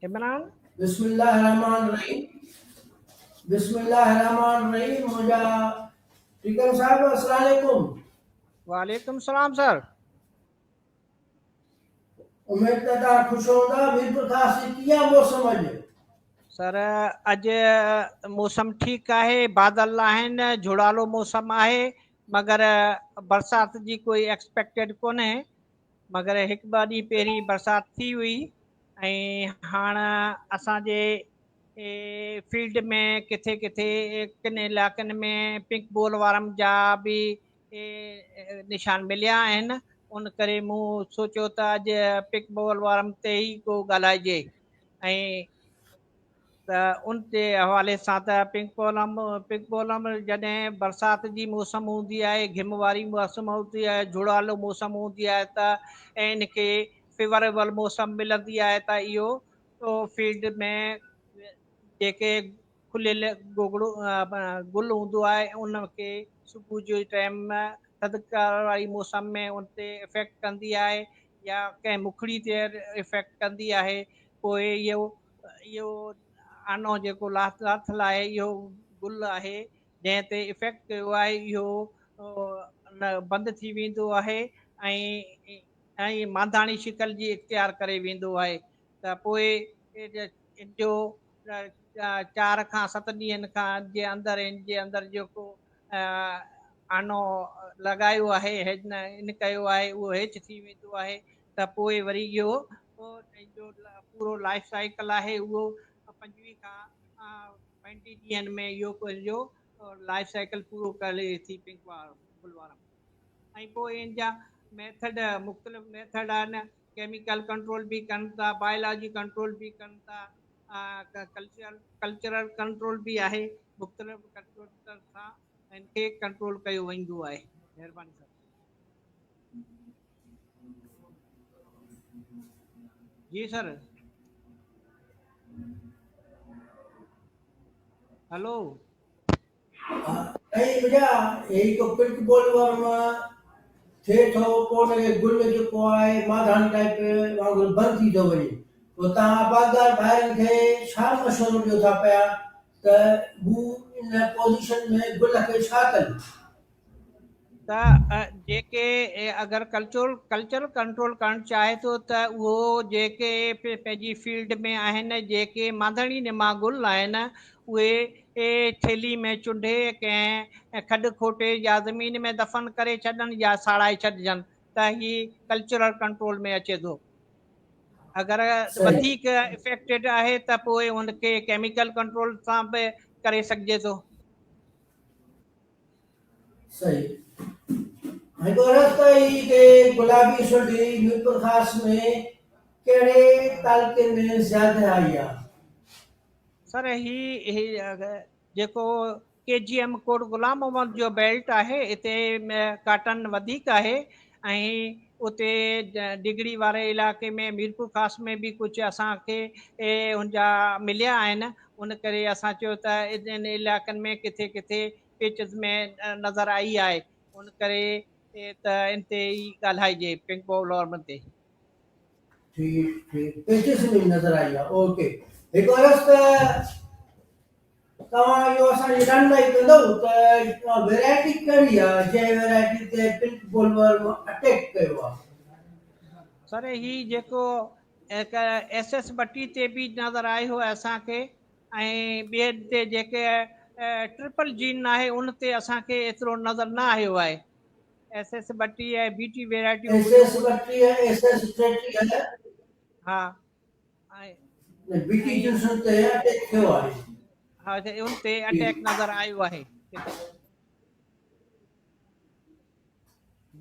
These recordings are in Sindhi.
عمران. بسم الله الرحمٰن الرحيم بسم الله الرحمٰن الرحيم منهنجا ٽيڪم صاحب السلام عليڪم. وعليڪم السلام سر. اميد ته توهان خوش هوندا ميرپورخاص جي ڪيئن موسم اڄ. سر اڄ موسم ٺيڪ آهي بادل آهن جهڙالو موسم آهي مگر برسات جي ڪوئي ايڪسپيڪٽيڊ ڪونهي مگر هڪ ٻه ڏينهن پهرين برسات ٿي هئي ۽ هاڻ اسان جي فيلڊ ۾ ڪٿي ڪٿي ڪن علائقن ۾ پنڪ بول وارم جا به نشان مليا آهن ان ڪري مون سوچيو ته اڄ پنڪ بول وارم تي ئي ڪو ڳالهائجي ۽ ته ان جي حوالي سان ته پنڪ بولم پنڪ بولم جڏهن برسات جي موسم هوندي آهي گهم واري موسم هوندي آهي جهڙالو موسم هوندي آهي ته ان کي فيوريبل موسم ملندي آهي ته اهو فيلڊ ۾ جيڪي کليل گوگڙو گل هوندو آهي ان کي صبح جو ٽائيم ٿڌڪار واري موسم ۾ ان تي افيڪٽ ڪندي آهي يا ڪنهن مکڙي تي افيڪٽ ڪندي آهي پوء اهو اهو آنو جيڪو لاٿل آهي اهو گل آهي جنهن تي افيڪٽ ڪيو آهي اهو بند ٿي ويندو آهي ۽ ۽ مانڌاڻي شڪل جي اختيار ڪري ويندو آهي ته پوء ان جو 4 کان 7 ڏينهن کان جي اندر ان جي اندر جيڪو آنو لڳايو آهي ان ڪيو آهي اهو هيچ ٿي ويندو آهي ته پوء وري اهو جو پورو لائف سائيڪل آهي اهو 25 کان 35 ڏينهن ۾ اهو پنهنجو لائف سائيڪل پورو ڪري ٿي پنڪ بولوارم ۽ پوء ان جا ميٿڊ مختلف ميٿڊ آهن ڪيميڪل ڪنٽرول به ڪن ٿا بايولاجي ڪنٽرول به ڪن ٿا ڪلچر ڪلچرل ڪنٽرول به آهي مختلف ڪنٽرول سان ان کي ڪنٽرول ڪيو ويندو آهي مهرباني سر. جي سر هلو. ۽ منهنجا هي هڪ پنڪ بول ورم ٿئي ٿو پوء ان کي گل جيڪو آهي مانڌاڻي ٽائيپ وانگر بند ٿي ٿو وڃي پوء توهان آبادگار ڀائرن کي ڇا مشورو ڏيو ٿا پيا ته هو ان پوزيشن ۾ گل کي ڇا ڪن؟ ته جيڪي اگر ڪلچرل ڪلچرل ڪنٽرول ڪرڻ چاهي ٿو ته اهو جيڪي پنهنجي فيلڊ ۾ آهن جيڪي مانڌڻي نما گل آهن اهي ٿيلهي ۾ چونڊي ڪنهن کڏ کوٽي يا زمين ۾ دفن ڪري ڇڏن يا ساڙائي ڇڏجن ته هي ڪلچرل ڪنٽرول ۾ اچي ٿو اگر وڌيڪ افيڪٽيڊ آهي ته پوء ان کي ڪيميڪل ڪنٽرول سان به ڪري سگهجي ٿو. صحيح هڪ عرض ته هي جيڪي گلابي سنڍي ميرپورخاص ۾ ڪهڙي تعلقي ۾ زياده آئي آ؟ سر هي جيڪو ڪي جي ايم ڪوٽ غلام محمد جو بيلٽ آهي اتي ڪاٽن وڌيڪ آهي ۽ اتي ڊگهڙي واري علائقي ۾ ميرپورخاص ۾ به ڪجهه اسان کي ان جا مليا آهن ان ڪري اسان چيو ته ان علائقن ۾ ڪٿي ڪٿي پيچز ۾ نظر آئي آهي ان ڪري ته ان تي ئي ڳالهائجي پنڪ بولورم تي. ٺيڪ ٺيڪ پيچز ۾ نظر آئي آهي اوڪي هڪ عرض ته توهان اهو اسان جي رهنمائي ڪندو ته ويرائٽي ڪهڙي آهي جنهن ويرائٽي تي پنڪ بولورم اٽيڪ ڪيو آهي. سر هي جيڪو ايس ايس ٻٽي تي به نظر آيو آهي اسان کي ۽ ٻين تي جيڪي ٽرپل جين آهي ان تي اسان کي ايترو نظر نه آيو آهي. ايس ايس 32 ۽ بي ٽي ويرائٽيون ايس ايس 32 ايس ايس 33 ها ۽ بي ٽي جنسن تي اٽيڪ ٿيو آهي. ها ان تي اٽيڪ نظر آيو آهي.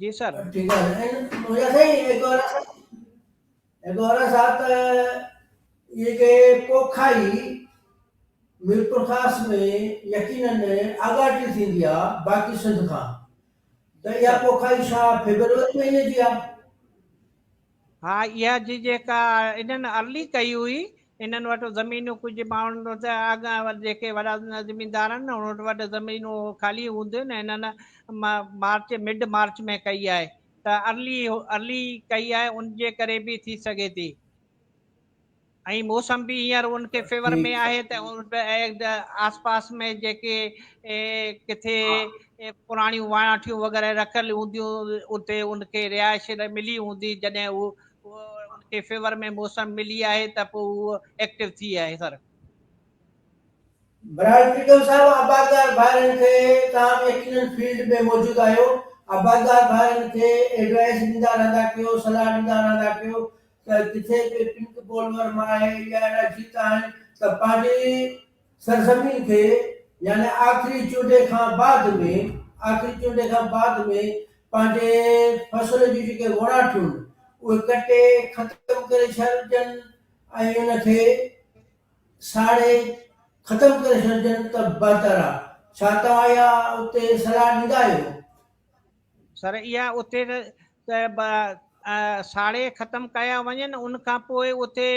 جي سر. ٺيڪ آهي منهنجا سائين هڪ عرض آهي ته اهي جي پوکائي ميرپورخاص ۾ يقينن آڳاٽي ٿيندي آ باقي سنڌ کان ته اها پوکائي ڇا فيبروري مهيني جي آ؟ ها اها جي جيڪا انهن ارلي ڪئي هئي انهن وٽ زمينون ڪجهه ماڻهن وٽ اڳ جيڪي وڏا زميندار آهن انهن وٽ زمينون خالي هونديون آهن انهن مارچ مڊ مارچ ۾ ڪئي آهي ته ارلي ارلي ڪئي آهي ان جي ڪري به ٿي سگهي ٿي. ۽ موسم به هينئر ان کي فيور ۾ ٺيڪ آهي ته آس پاس ۾ جيڪي ڪٿي پراڻيون واڻاٺيون وغيره رکيل هونديون اتي ان کي رهائش ملي هوندي جڏهن هو ان کي فيور ۾ موسم ملي آهي ته پوء هو ايڪٽو ٿي آهي سر. بهرحال پريتم صاحب آبادگار ڀائرن کي توهان به يقينن فيلڊ ۾ موجود آهيو آبادگار ڀائرن کي ايڊوائس ڏيندا رهندا ڪيو صلاح ڏيندا رهندا ڪيو ته ڪٿي به پنڪ بولور آهي يا اهڙا جيت آهن ته پنهنجي سرزمين کي يعني آخري چونڊي کان بعد ۾ آخري چونڊي کان بعد ۾ پنهنجي فصل جون جيڪي ووڙاٺيون اهي ڪٽي ختم ڪري ڇڏجن ۽ ان کي ساڙي ختم ڪري ڇڏجن ته بهتر آ. ڇا توهان اها اتي صلاح ڏيندا آهيو؟ سر اها اتي ته ساڙي ختم ڪيا وڃن ان کان پوء اتي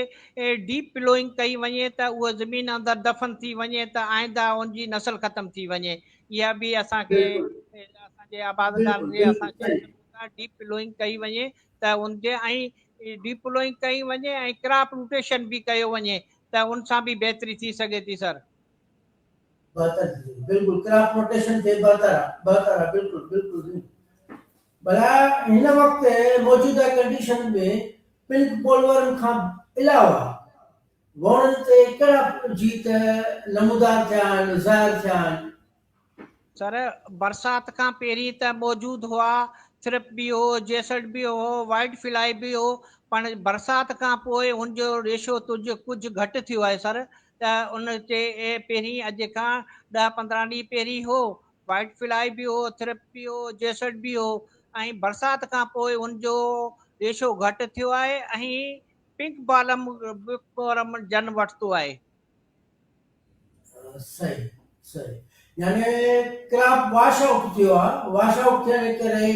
ڊيپ پلوئنگ ڪئي وڃي ته اهو زمين اندر دفن ٿي وڃي ته آئنده ان جي نسل ختم ٿي وڃي اها به اسان کي اسان جي آبادگارن کي اسان چئي سگهون ٿا ڊيپ پلوئنگ ڪئي وڃي ته ان جي ۽ ڊيپ پلوئنگ ڪئي وڃي ۽ ڪراپ روٽيشن به ڪيو وڃي ته ان سان به بهتري ٿي سگهي ٿي سر. بهتر ٿي سگهي بلڪل ڪراپ روٽيشن ٿئي بهتر آ بهتر آ بلڪل بلڪل سائين ڀلا هن وقت موجوده ڪنڊيشن ۾ پنڪ بولورن کان علاوه ووڻن تي ڪهڙا جيت نمودار ٿيا آهن ظاهر ٿيا آهن؟ سر برسات کان پهرين ته موجود هئا، ٿرپ به هو، جيسڊ به هو، وائيٽ فلائي به هو، پر برسات کان پوء هن جو ريشو تج ڪجهه گهٽ ٿيو آهي سر ته ان تي پهرين اڄ کان ڏهه 15 ڏينهن پهرين هو، وائيٽ فلائي به هو، ٿرپ به هو، جيسڊ به هو ۽ برسات کان پوء هن جو ريشو گهٽ ٿيو آهي ۽ پنڪ بالم ورم جن ورتو آهي. صحيح صحيح يعني ڪراپ واش آئوٽ ٿيو آ واش آئوٽ ٿيڻ جي ڪري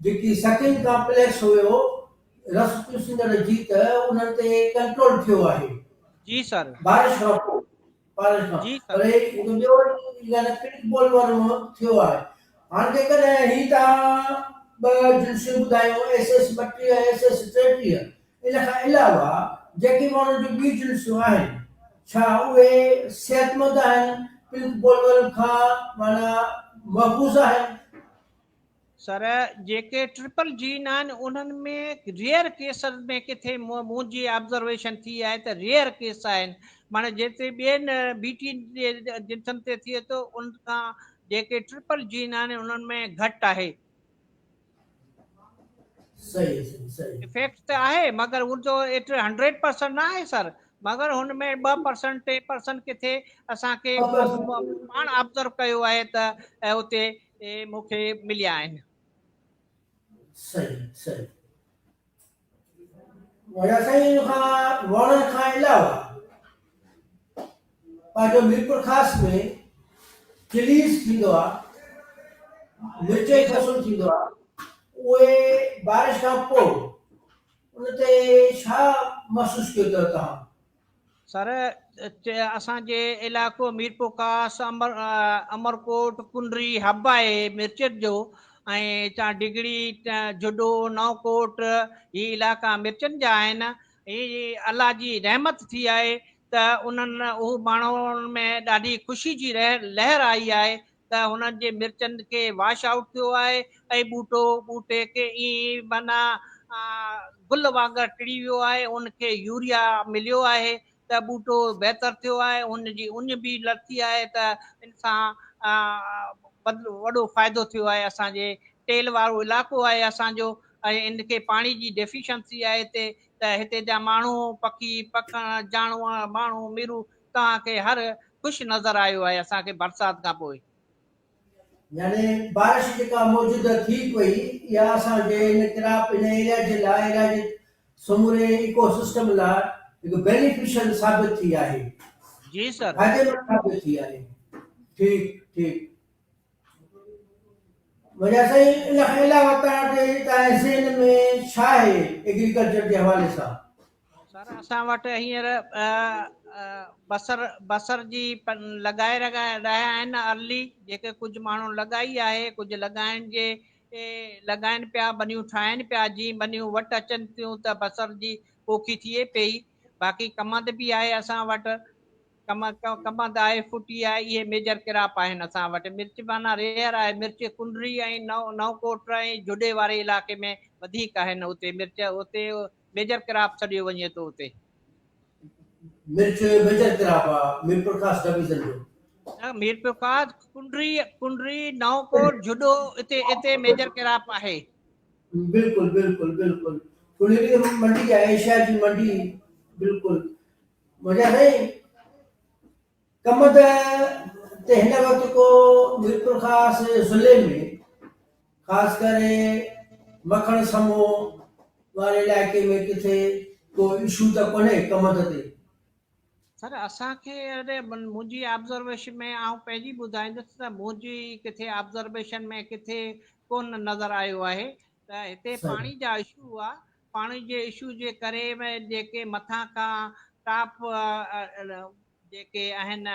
جيڪي سڪنگ ڪامپليڪس هيو رس چوسيندڙ جيت انهن تي ڪنٽرول ٿيو آهي. جي سر. بارش کان پوء بارش کان جي سر. پر هڪ ٻيو يعني پنڪ بول ورم ٿيو آهي هاڻ جيڪڏهن هي توهان ٻه جنسيون ٻڌايون ايس ايس 32 ايس ايس 33 ان کان علاوه جيڪي ماڻهن جون ٻيون جنسون آهن، ڇا اهي صحتمند آهن، پنڪ بولورم کان معنيٰ محفوظ آهن؟ سر جيڪي ٽرپل جين آهن انهن ۾ ريئر ڪيسز ۾ ڪٿي منهنجي آبزرويشن ٿي آهي ته ريئر ڪيس آهن معنيٰ جيتري ٻين بي ٽي جنسن تي ٿئي ٿو ان کان جيڪي ٽرپل جين آهن انهن ۾ گهٽ آهي. صحيح صحيح صحيح. افيڪٽ ته آهي مگر ان جو ايترو 100% نه آهي سر مگر هن ۾ 2% 3% ڪٿي اسان کي پاڻ آبزرو ڪيو آهي ته اتي مون کي مليا آهن. صحيح صحيح ويا سائين ان کان وڻن کان علاوه پنهنجو ميرپورخاص ۾ چليز ٿيندو آ مرچ جو فصل ٿيندو آ اهي بارش کان پوء ان تي ڇا محسوس ڪيو اٿو توهان؟ سر اسان جي علائقو ميرپورخاص امرڪوٽ ڪنري حب آهي مرچن جو ۽ هتان ڊگهڙي جهڏو نئون ڪوٽ هي علائقا مرچن جا آهن هي الله جي رحمت ٿي آهي ته انهن اهو ماڻهن ۾ ڏاڍي خوشي جي لهر آئي آهي ته هنن جي مرچن کي واش آئوٽ ٿيو آهي ۽ ٻوٽو ٻوٽي کي ائين معنيٰ گل وانگر ٽڙي ويو آهي ان کي يوريا مليو آهي ته ٻوٽو بهتر ٿيو آهي ان جي اڃ به لٿي آهي ته ان سان وڏو فائدو ٿيو آهي اسان جي ٽيل وارو علائقو آهي اسان جو ۽ ان کي پاڻي جي ڊيفيشنسي آهي هتي ته هتي جا ماڻهو پکي پکڻ جانور ماڻهو ميرو توهان کي هر خوش نظر آيو آهي اسان کي برسات کان پوء. يعني بارش جيڪا موجوده ٿي پئي اها اسان جي هن ڪراپ هن ايريا جي لاء ايريا جي سموري ايڪو سسٽم لاء هڪ بينيفيشل ثابت ٿي آهي. جي سر. فائديمند ثابت ٿي آهي. ٺيڪ ٺيڪ. وجا سائين ان کان علاوه توهان وٽ توهان جي ذهن ۾ ڇا آهي ايگريڪلچر جي حوالي سان؟ سر اسان وٽ هينئر بصر بصر جي لڳائي رهيا آهن ارلي جيڪي ڪجهه ماڻهن لڳائي آهي ڪجهه لڳائڻ جي لڳائن پيا ٻنيون ٺاهن پيا جي ٻنيون وٽ اچن ٿيون ته بصر جي پوکي ٿئي پئي باقي ڪمند به آهي اسان وٽ ڪمند آهي ڦٽي آهي اهي ميجر ڪراپ آهن اسان وٽ مرچ معنيٰ ريئر آهي مرچ ڪنري ۽ نئون ڪوٽ ۽ جهڏي واري علائقي ۾ وڌيڪ آهن اتي مرچ اتي ميجر ڪراپ سڏيو وڃي ٿو اتي. مرچ ميجر ڪراپ آ ميرپورخاص ڊويزن جو. نه ميرپورخاص ڪنري ڪنري نئون ڪوٽ جهڏو اتي اتي ميجر ڪراپ آهي. بلڪل بلڪل بلڪل ڪنري ته منڊي آهي ايشيا جي منڊي بلڪل منهنجا سائين ڪمند تي هن وقت ڪو ميرپورخاص ضلعي ۾ خاص ڪري مکڻ سمو واري علائقي ۾ ڪٿي ڪو اشو ته ڪونهي ڪمند تي. سر اسان کي منهنجي آبزرويشن ۾ آئون پنهنجي ٻڌائيندس ته منهنجي ڪٿي آبزرويشن ۾ ڪٿي ڪونه نظر آيو آهي ته هتي پاڻي جا اشو هئا پاڻي جي اشو جي ڪري جيڪي مٿان کان ٽاپ جيڪي آهن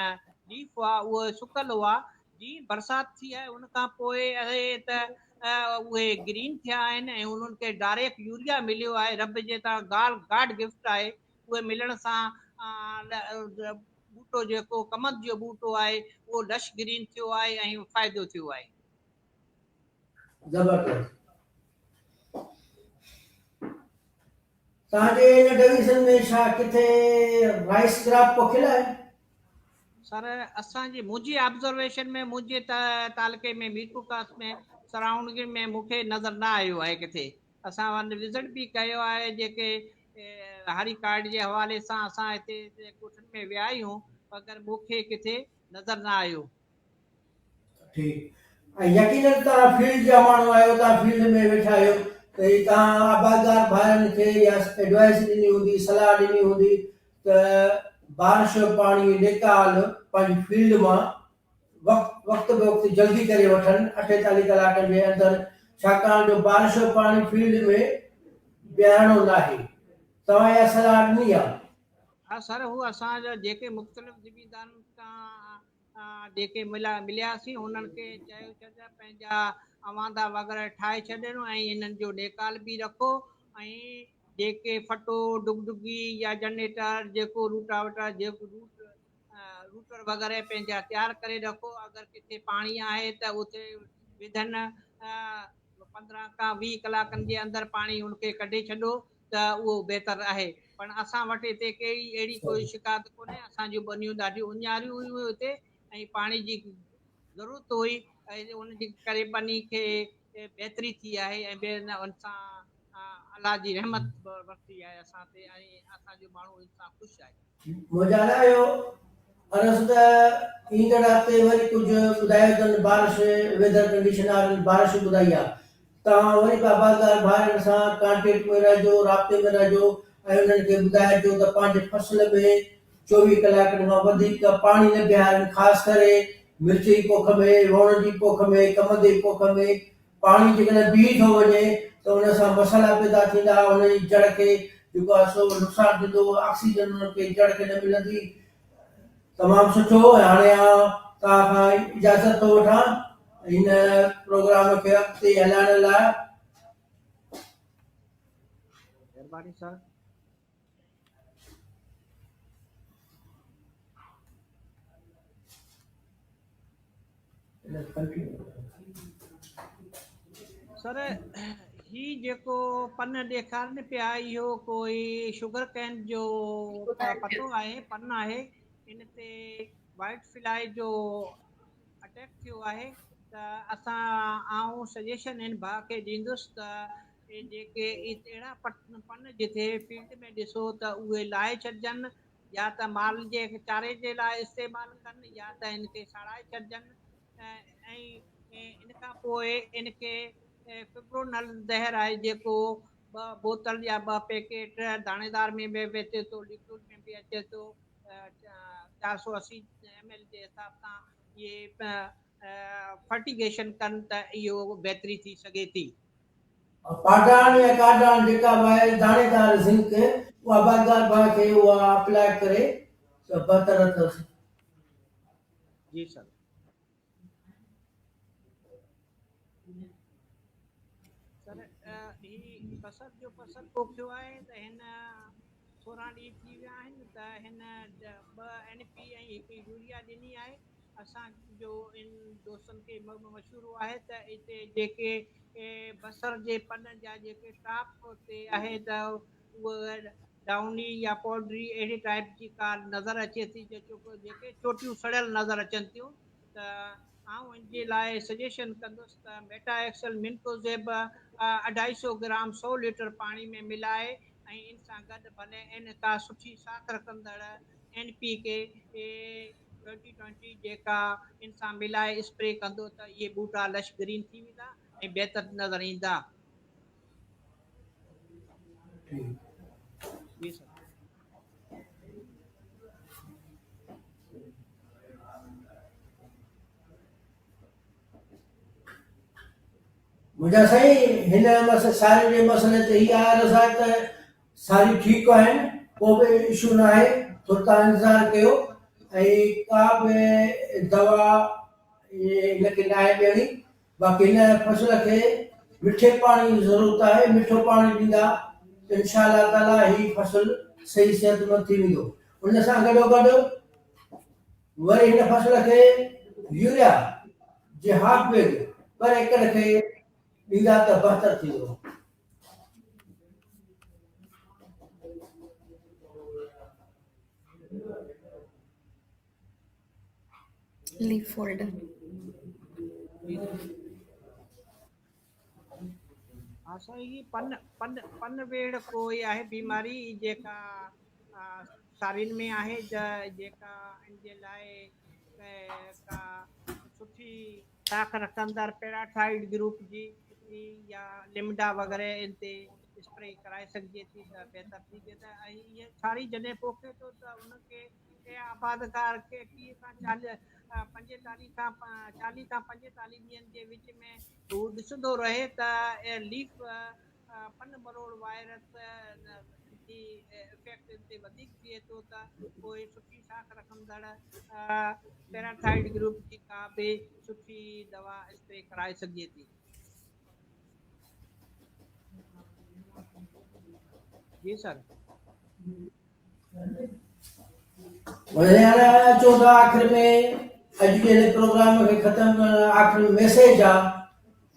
ليف هئا اهي سڪل هئا جيئن برسات ٿي آهي ان کان پوء اهي ته اهي گرين ٿيا آهن ۽ انهن کي ڊائريڪٽ يوريا مليو آهي رب جي طرفان گاڊ گفٽ آهي اهي ملڻ سان ٻوٽو جيڪو ڪمند جو ٻوٽو آهي اهو لش گرين ٿيو آهي ۽ فائدو ٿيو آهي. زبردست. توهان جي ان ڊويزن ۾ ڇا ڪٿي رائيس ڪراپ پوکيل آهي؟ سر اسان جي منهنجي آبزرويشن ۾ منهنجي تعلقي ۾ ميرپورخاص ۾ سرائونڊنگ ۾ مون کي نظر نه آيو آهي ڪٿي اسان ون وزٽ به ڪيو آهي جيڪي هاري ڪارڊ جي حوالي سان اسان هتي ڳوٺن ۾ ويا آهيون مگر مون کي ڪٿي نظر نه آيو. ٺيڪ ۽ يقينن توهان فيلڊ جا ماڻهو آهيو توهان فيلڊ ۾ ويٺا آهيو ته هي توهان آبادگار ڀائرن کي اها ايڊوائس ڏني هوندي صلاح ڏني هوندي ته بارش جو پاڻي نيڪال پنهنجي فيلڊ مان وقت وقت به وقت جلدي ڪري وٺن 48 ڪلاڪن جي اندر ڇاڪاڻ جو بارش جو پاڻي فيلڊ ۾ بيهارڻو ناهي توهان اها صلاح ڏني آهي. ها سر هو اسان جا جيڪي مختلف زميندارن کان جيڪي ملياسين انهن کي چيو ڇڏ پنهنجا اواندا وغيره ٺاهي ڇڏين ۽ انهن جو نيڪال به رکو ۽ جيڪي ڦٽو ڊگڊگي يا جنريٽر جيڪو روٽاوٽر جيڪو روٽ روٽر وغيره پنهنجا تيار ڪري رکو اگر ڪٿي پاڻي آهي ته اتي وڌن 15 کان 20 ڪلاڪن جي اندر پاڻي ان کي ڪڍي ڇڏو ته اهو بهتر آهي پر اسان وٽ هتي ڪهڙي اهڙي ڪوئي شڪايت ڪونهي اسان جون ٻنيون ڏاڍيون اڃاريون هيون هتي ۽ پاڻي جي ضرورت هئي ۽ ان جي ڪري ٻني کي بهتري ٿي آهي ۽ ٻين ان سان الله جي رحمت ورتي آهي اسان تي ۽ اسان جو ماڻهو ان سان خوش آهي. منهنجا لاء اهو عرض ته ايندڙ هفتي وري ڪجهه ٻڌايو اٿن بارش ويدر ڪنڊيشن وارن بارش ٻڌائي آ توهان وري به آبادگار ڀائرن سان ڪانٽيڪٽ ۾ رهجو رابطي ۾ رهجو ۽ انهن کي ٻڌائجو ته پنهنجي فصل ۾ 24 ڪلاڪن کان وڌيڪ پاڻي نه بيهارين خاص ڪري مرچ جي پوک ۾ ووڻ جي پوک ۾ ڪمند جي پوک ۾ پاڻي جيڪڏهن بيهي ٿو وڃي ته ان سان مسئلا پيدا ٿيندا، ان جي جڙ کي جيڪو آهي سو نقصان ٿيندو، آڪسيجن ان کي جڙ کي نه ملندي. تمام سٺو ۽ هاڻي آئون توهان کان اجازت ٿو وٺان هن پروگرام کي اڳتي هلائڻ لاء. مهرباني سر. سر هي جيڪو پن ڏيکارن پيا اهو ڪوئي شگر ڪين جو پتو آهي پن آهي ان تي وائٽ فلائي جو اٽيڪ ٿيو آهي ته اسان آئون سجيشن هن ڀاء کي ڏيندس ته اهي جيڪي اهڙا پن جتي فيلڊ ۾ ڏسو ته اهي لاهي ڇڏجن يا ته مال جي چاري جي لاء استعمال ڪن يا ته ان کي ساڙائي ڇڏجن ۽ ان کان پوء ان کي فبرونل زهر آهي جيڪو ٻه بوتل يا ٻه پيڪيٽ داڻيدار ۾ به اچي ٿو ليڪوڊ ۾ به اچي ٿو 480 ايم ايل جي حساب سان اهي فرٽيگيشن ڪن ته اهو بهتري ٿي سگهي ٿي. پاڊاڻ يا ڪاڊاڻ جيڪا به آهي داڻيدار زنڪ اها آبادگار ڀاء کي اها اپلاء ڪري ته بهتر اٿس. جي سر. سر هي بصر جو فصل پوکيو آهي ته هن 16 ڏينهن ٿي ويا آهن ته هن ٻه اين پي ۽ هڪ يوريا ڏني آهي. اسان جو ان دوستن کي مشورو آهي ته اتي جيڪي بصر جي پن جا جيڪي ٽاپ تي آهي ته اهو ڊائوني يا پوڊري اهڙي ٽائپ جي ڪا نظر اچي ٿي جيڪي چوٽيون سڙيل نظر اچن ٿيون ته آئون ان جي لاء سجيشن ڪندس ته ميٽا ايڪسل منڪوزيب اڍائي سو گرام سو ليٽر پاڻي ۾ ملائي ۽ ان سان گڏ ڀلي ان ڪا سٺي ساک رکندڙ اين پي ڪي ٽوئنٽي ٽوئنٽي جيڪا ان سان ملائي اسپري ڪندو ته اهي ٻوٽا لش گرين ٿي ويندا ۽ بهتر نظر ايندا. جي سر. منهنجا سائين هن مس سارين جي مسئلي تي هي عرض آهي ته ساريون ٺيڪ آهن ڪو به اشو نه آهي ٿورو تان انتظار ڪيو ۽ ڪا به دوا هن کي ناهي ڏيڻي باقي هن فصل کي مٺي پاڻي جي ضرورت آهي مٺو پاڻي ڏيندا ته انشاء الله تعالي هي فصل صحيح صحتمند ٿي ويندو ان سان گڏو گڏ وري هن فصل کي يوريا جي هاف بيگ پر ايڪڙ کي ڏيندا ته بهتر ٿيندو. Leaf folder. ها سائين هي پن پن پن ويڙ ڪوئي آهي بيماري جيڪا سارين ۾ آهي جيڪا ان جي لاء ڪا سٺي ساک رکندڙ پيراٿائيڊ گروپ جي يا لمڊا وغيره ان تي اسپري ڪرائي سگهجي ٿي ته بهتر ٿي ته ۽ اهي ساري جڏهن پوکي ٿو ته ان کي ڪي آبادگار کي 30 کان 40 45 کان 40 کان 45 ڏينهن جي وچ ۾ هو ڏسندو رهي ته ليف پن مروڙ وائرس جي افيڪٽ ان تي وڌيڪ ٿئي ٿو ته پوء سٺي ساک رکندڙ پيراٿائيڊ گروپ جي ڪا به سٺي دوا اسپري ڪرائي سگهجي ٿي. جي سر. وري هاڻي اچون ٿا آخر ۾ اڄ جي هن پروگرام کي ختم ڪرڻ لاء آخر ۾ ميسيج آ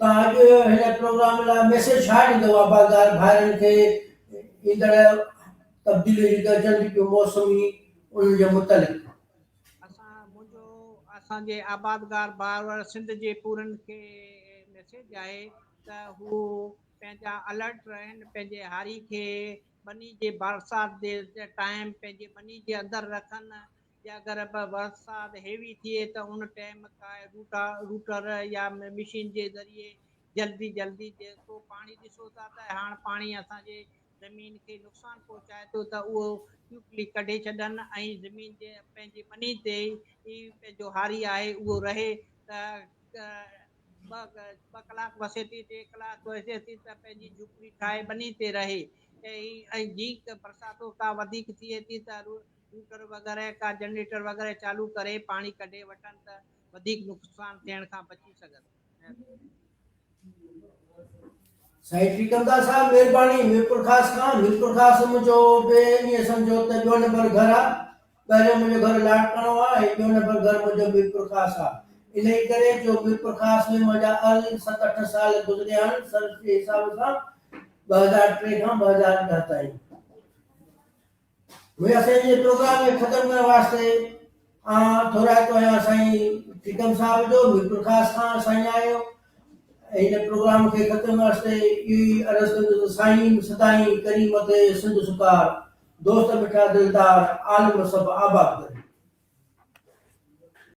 تان اڄ هن پروگرام لاء ميسيج ڇا ڏيندو آبادگار ڀائرن کي ايندڙ تبديليون جيڪي اچن ٿيون پيون موسمي انهن جي متعلق. اسان منهنجو اسان جي آبادگار ڀائر سنڌ جي پورن کي ميسيج آهي ته هو پنهنجا الرٽ رهن پنهنجي هاري کي ٻني جي برسات جي ٽائيم پنهنجي ٻني جي اندر رکن جي اگر برسات هيوي ٿئي ته ان ٽائيم ڪا روٽا روٽر يا مشين جي ذريعي جلدي جلدي جيڪو پاڻي ڏسو ٿا ته هاڻ پاڻي اسان جي زمين کي نقصان پهچائي ٿو ته اهو ڪوئڪلي ڪڍي ڇڏن ۽ زمين جي پنهنجي ٻني تي ئي پنهنجو هاري آهي اهو رهي ته ٻه ڪلاڪ وسي ٿي، ٽي ڪلاڪ وسي ٿي ته پنهنجي جهوپڙي ٺاهي ٻني تي رهي ۽ جي برساتون ڪا وڌيڪ ٿئي ٿي ته روٽر وغيره ڪا جنريٽر وغيره چالو ڪري پاڻي ڪڍي وٺن ته وڌيڪ نقصان ٿيڻ کان بچي سگهن. سائين ٽيڪمداس صاحب مھرباني ميرپورخاص کان ميرپورخاص منھنجو به ائين سمجھو ته ٻيو نمبر گھر آ پهريون منهنجو گهر لاڙڪاڻو آ ۽ ٻيو نمبر گهر منهنجو ميرپورخاص آ. انهيء ڪري جو ميرپورخاص ۾ منهنجا ارڙهن ست اٺ سال گذريا آهن سروس جي حساب سان 2003 کان 2010 تائين. منهنجا سائين جي پروگرام کي ختم ڪرڻ واسطي آن ٿورائتو آهيان سائين ٽيڪم صاحب جو ميرپورخاص کان سائين آيو ۽ هن پروگرام کي ختم ڪرڻ واسطي اهو ئي عرض ڪندس ته سائين سدائين ڪرين مٿي سنڌ سڪار دوست مٺا دلدار عالم سڀ آباد ڪرين.